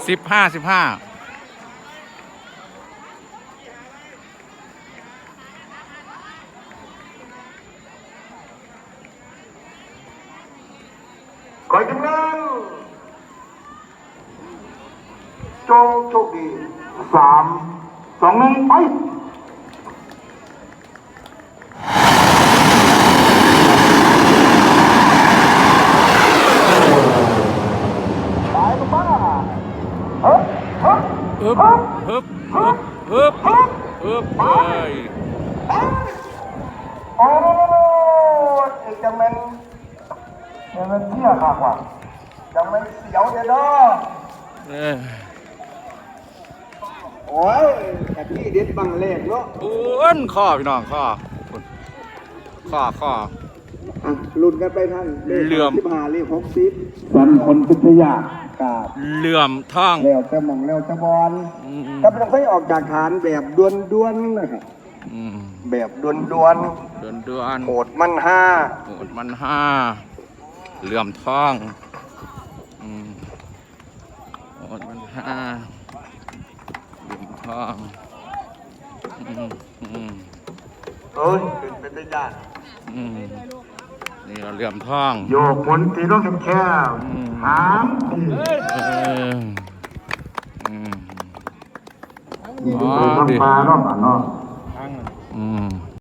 ສິບຫ້າ ສິບຫ້າ ຂໍໃຫ້ທີມງານ ຈົ່ງໂຊກດີ ສາມ ສອງ ໜຶ່ງ ໄປ. ອຶບ ອຶບ ອຶບ ອຶບ ອຶບ ເອີຍ ໂອ້ຍ ຈັກແມ່ນ ແມ່ນເຊຍຄັກວ່າ ຈັກແມ່ນສຽວແທ້ເນາະ ເອີ ໂອ້ຍ ກະທີເດັດບັ້ງແລກເນາະ ພຸ້ນ ຂໍ ພີ່ນ້ອງ ຂໍ ພຸ້ນ ຂໍ ຂໍ ອ່ະ ລຸ້ນກັນໄປທັງເລກ ເຫຼື້ອມ ສິບຫ້າ ເລກ ຫົກສິບ ສັນຂົນພິທະຍາ ກະເຫຼື້ອມທອງ ແລ້ວແຕ່ໝ່ອງ ແລ້ວແຕ່ບ່ອນ ອືມ ກັບລົງໄຟອອກຈາກຖານແບບດ່ວນໆ ນະຄັບ ອືມ ແບບດ່ວນໆ ດ່ວນໆ ໂຫດມັນຮາ ໂຫດມັນຮາ ເຫຼື້ອມທອງ ອືມ ໂຫດມັນຮາ ເຫຼື້ອມທອງ ອືມ ອືມ ໂອ້ຍ ເປັນ ເປັນຕາຢ້ານ ອືມ ນີ້ລະເຫຼື້ອມທອງ ໂຍກໝູນຕີລົງແຄບໆ ອືມ ຫາມຕີ ເອີ ອືມ ອໍ ເປັນບັ້ງປາເນາະ ບາດເນາະ ອືມ